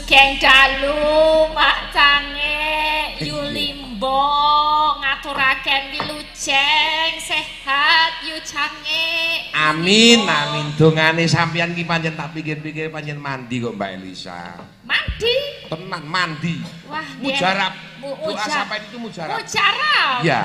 Sugeng dalu, Mak Cange, Yulimbo, ngaturaken wilujeng sehat Yu Cange. Amin, amin. Dongane sampeyan ki pancen tak pikir-pikir pancen mandi kok, Mbak Elisa. Mandi. Tenan mandi. Wah, Mujarab. Doa Doa sampeyan itu mujarab. Mujarab. Ya.